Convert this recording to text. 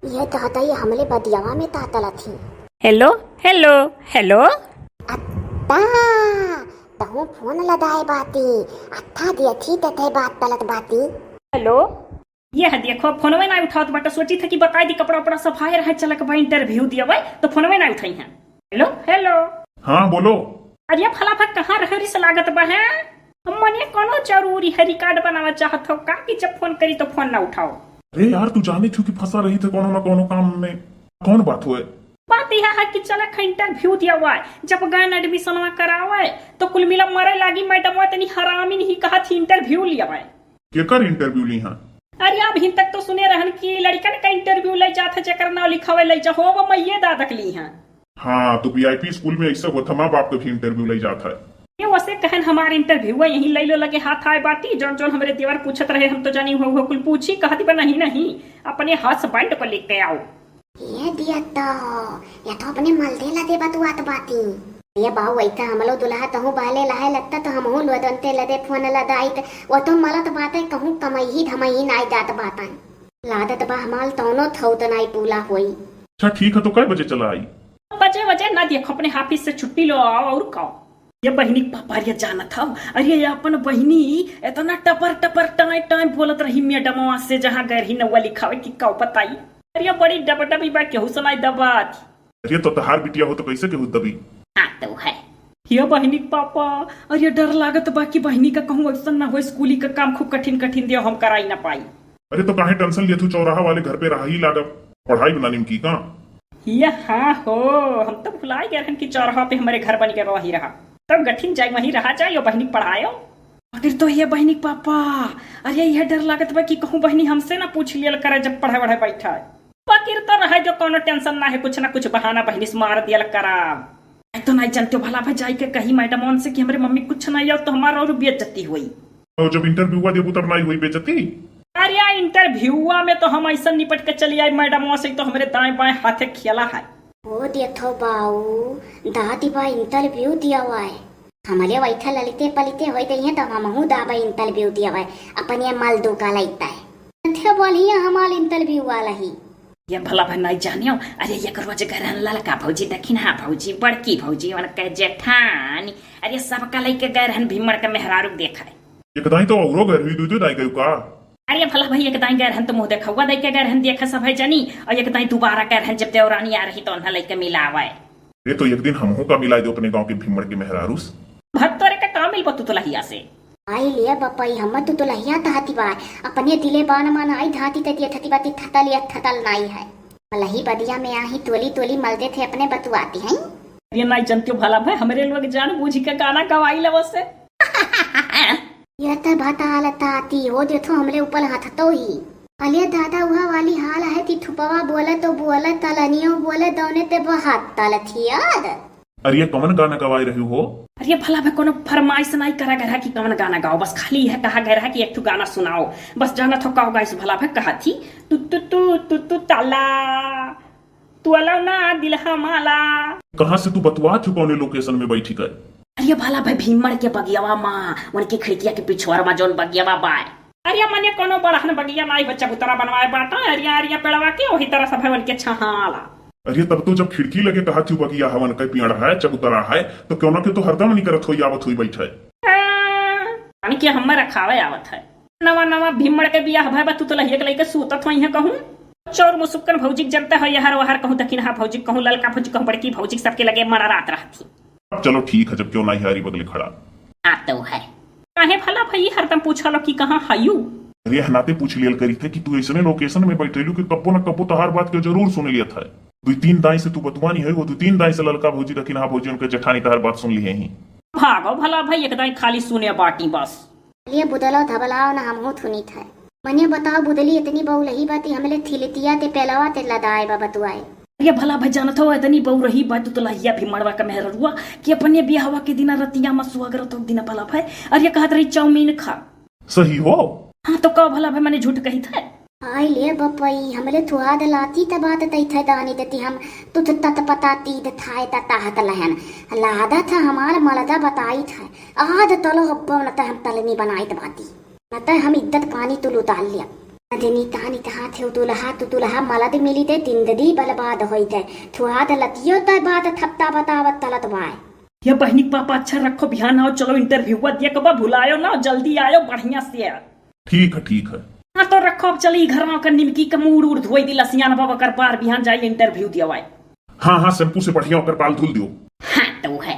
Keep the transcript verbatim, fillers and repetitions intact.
ये तो हतई हमले बदियावा में तातलत ही। Hello, hello, hello. अत्ता, तहूँ फोन लदाए बाती। अत्ता दियथी तथे बात तलत बाती। हेलो। ये है देखो, फोनवे ना उठावत बाटे, सोची था कि बताई दी कपड़ा उपड़ा सफाए रहे, चलक बा इंटरव्यू दिया भाई, तो फोनवे ना उठाई है। Hello, hello. हाँ, बोलो। अरे भला भा कहाँ रहे रिस लागत बा है? मने कोनो जरूरी है, रिकॉर्ड बनावा चाहत हो का कि जब फोन करी तो फोन ना उठाओ? अरे यार, तू जाने थू कि फंसा रही थे कोनो ना कोनो काम में। कौन बात हुए? बात यह है कि चला खा इंटरव्यू दिया हुआ है। जब गए एडमिशनवा करावे तो कुल मिला मरे लागी मैडमवा, तनी हरामी नहीं कहा थी इंटरव्यू लिया हुआ है। केकर इंटरव्यू ली हाँ? अरे अभी तक तो सुने रहन कि लड़कन का इंटरव्यू ले जात है, जेकर नाव लिखावे ले जा हो, वो मैये दादक ली हाँ। हाँ, तो वीआईपी स्कूल में ऐसा होत है, माँ बाप के भी इंटरव्यू ले जात है। ये वैसे कहन हमार इंटरव्यू है, यहीं ले लो लगे हाथ आए बाटी, जौन जौन हमरे देवर पूछत रहे, हम तो जानी हो, हो कुल पूछी, कहती बा नहीं, नहीं, अपने हस्बैंड को लेके आओ। ये दिया तो, या तो अपने मलदे लदे बतुआत बाती। ये बाऊ, वैता हमलो दुल्हा तहूँ बहले लहे लगता तो हमहूँ लोदनते लदे फोन लदाइत, वो तो मलत बाते कहूँ कमैही धमैही नाई जात बातन। लादत बा हमाल तौनो थौत नाई पूला होई। अच्छा ठीक है, तो कै बजे चला आई? बजे वजे ना देखो, अपने ऑफिस से छुट्टी लो आओ और का। ये बहिनी के पापा, अरे जानत हव, अरे ये अपन बहिनी इतना टपर टपर टाँय टाँय बोलत रही मैडमवा से, जहाँ गए रही नौवा लिखावे कि का बताई। अरे ये बड़ी डबडबी बा, केहू से नाई दबात। अरे तो तहार बिटिया हो तो कैसे केहू दबी? हाँ तो है। ये बहिनी के पापा, अरे डर लागत बा कि बहिनी का कहूँ ऐसा ना हो, स्कूली का काम खूब कठिन कठिन दियो, हम कराई ना पाई। अरे तो काहे टेंशन लिया तू, चौराहा वाले घर पे रहा ही लागब, पढ़ाई बना निमकी का? ये हाँ हो, हम तो भुलाई गए रहन कि चौराहा पे हमारे घर बन के वही रहा, तब गठिन जाए वहीं रहा जाए, यो बहिनी पढ़ायो। मगर तो ये बहिनी के पापा, अरे यह डर लागत बा कि कहूँ बहिनी हमसे ना पूछ लियल करे जब पढ़े वढ़े बैठा है। बाकिर तो रहे जो कोनो टेंशन ना है, कुछ ना कुछ बहाना बहिनी से मार दियल कराब। आई तो नाई जानते हो भला भाई, जाई के कही मैडमन से कि हमरे मम्मी कुछ नाई आओ तो हमार और बेइज्जती होई। तो जब इंटरव्यूवा देबू तब नाई होई बेइज्जती? अरे या इंटरव्यूवा में तो हम ऐसा निपट के चली आई मैडमवा से, तो हमरे दाएं बाएं हाथे खेला है। ओ देखो बाऊ, दादी बा इंटरव्यू दिया हुआ है। हमरे वैठा ललिते पलिते होई दइहें तो हमहू दाबा इंटरव्यू दिया हुआ है। अपने मल दू का लइता है। थे बोलिए हमार इंटरव्यू वाला ही। ये भला भाई नाई जानियो, अरे एक रोज गए रहन ललका भौजी, दखिनहा भौजी, बड़की भौजी, उनके जेठानी, अरे सबका लइके गए रहन भीमड़ के मेहरारू देखाए। एक दाई तो औरो गए रही, दू दू दाई गए का? अरे भला भाई एक दाई गए रहन तो मुँह देखौआ दइके गए रहन, देखे सब है जनी, और एक दाई दोबारा गए रहन जब देवरानी आ रही तो उन्हें लइके मिलावे। अरे तो एक दिन हमहू का मिलाए दो अपने गाँव के भीमड़ के मेहरारू से। भत्तोरे का काम मिल बतू तो लहिया से। आई ले बपई, हम तो दुलहिया धाती बा, अपने दिले बान मान आई धाती ते दिए थती बाती थतल या थतल नाई है। मलही बदिया में आही तोली तोली मलदे थे अपने बतुआती हैं। ये नाई जनत्यो भला भाई, हमरे लोग जान बूझी के गाना गवाई लेवो से। ये तो भताल ताती, वो देखो हमरे ऊपर हाथ तो ही। अले दादा, उहा वाली हाल है ती थुपवा बोले तो बोले, तलनियो बोले, दौने ते बहात तलथियाद। अरे ये कौन गाना गवाए रही हो? अरे भला भाई कोनो फरमाइश नाई करा गया कि कौन गाना गाओ, बस खाली यह कहा गया कि एक ठो गाना सुनाओ। बस जानत हो का गाइस भला भाई, कहा थी, तू तू तू तू तू ताला, तू अलाव ना दिल हमाला। कहाँ से तू बतवा चुका उन्हें लोकेशन में बैठी कर? अरे भला भाई भीमड़ के बगियावा माँ, उनकी खिड़किया के पिछुआर माँ जौन बगियावा बाय। अरे मने कोनो बड़हन बगिया नाई बा, चबूतरा बनवाए बाटा, अरिया अरिया पेड़वा के, वही तरह सब है उनके छहाला। अरे तब तो जब खिड़की लगे कहा थी बगिया हवन के पेड़ है, चबूतरा है, तो क्यों ना के तो हरदम नहीं करत होई, आवत होई बैठे। हाँ, यानी कि हमें रखावे आवत है। नवा नवा भीमड़ के बियाह भय बा, तू तो लहिया के लइके सूतत होई है कहूँ। चोर मुसुक्कन भौजी के जनता है, यहर वहर कहूँ, दखिनहा भौजी कहूँ, ललका भौजी कहूँ, बड़की भौजी सबके लगे मड़ा रात रहती। अब चलो ठीक है, जब क्यों ना हियारी बगले खड़ा। आ तो है। काहे भला भाई हरदम पूछा लो कि कहाँ हयू? अरे हनाते पूछ लियल करी थे कि तू ऐसने लोकेशन में बैठेलू कि कब्बो न कब्बो तहार बात के जरूर सुन लिया था। दू तीन दाई से तू बतुआनी है, वो दू तीन दाई से ललका भौजी दखिनहा भौजी उनके जेठानी तहार बात सुन लिए ही। भागो भला भाई, एक दाई खाली सुने बाटी बस। लिए बुदलो धबलाओ ना हमहू थुनी था। मने बताओ बुदली इतनी बहुलही बाती हमले थिलतिया ते पेलवा ते लदाए बा बतुआए। अरे भला भाई जानत हो इतनी बहु रही बात तो लहिया भी मड़वा का मेहररुआ कि अपने बियाहवा के दिना रतिया में सुहाग रत हो दिना भला भाई। अरे कहत रही चाउमीन खा। सही हो? हाँ तो का भला भाई मने झूठ कही था। आई ले बपई हमले थुआद लाती त बात तई थे दानी देती हम तुत तत पता तीद थाए त ताहत लहन। लादा था हमार मलदा बताई था। आद तलो हब्बो न त हम तलनी बनाई त बाती। न त हम इद्दत पानी तुल उतार लिया। अदनी तानी तहाँ थे दुलहा, तू दुलहा मलद मिली ते तिंददी बलबाद होई ते। थुहा द लतियो ते बात थपता बतावत तलत बाय। ये बहिनी के पापा अच्छा रखो, बिहान आओ, चलो interview हुआ, देखबा भुलायो ना, जल्दी आयो बढ़िया से। ठीक है, ठीक है। हाँ तो रखो, अब चली घर में ओकर निमकी के मूड़ उड़ धोई दी, लसियान बाबा कर बार बिहान जाई interview दिया आए। हाँ, हाँ, shampoo से बढ़िया ओकर बाल धुल दियो। हाँ, तो है।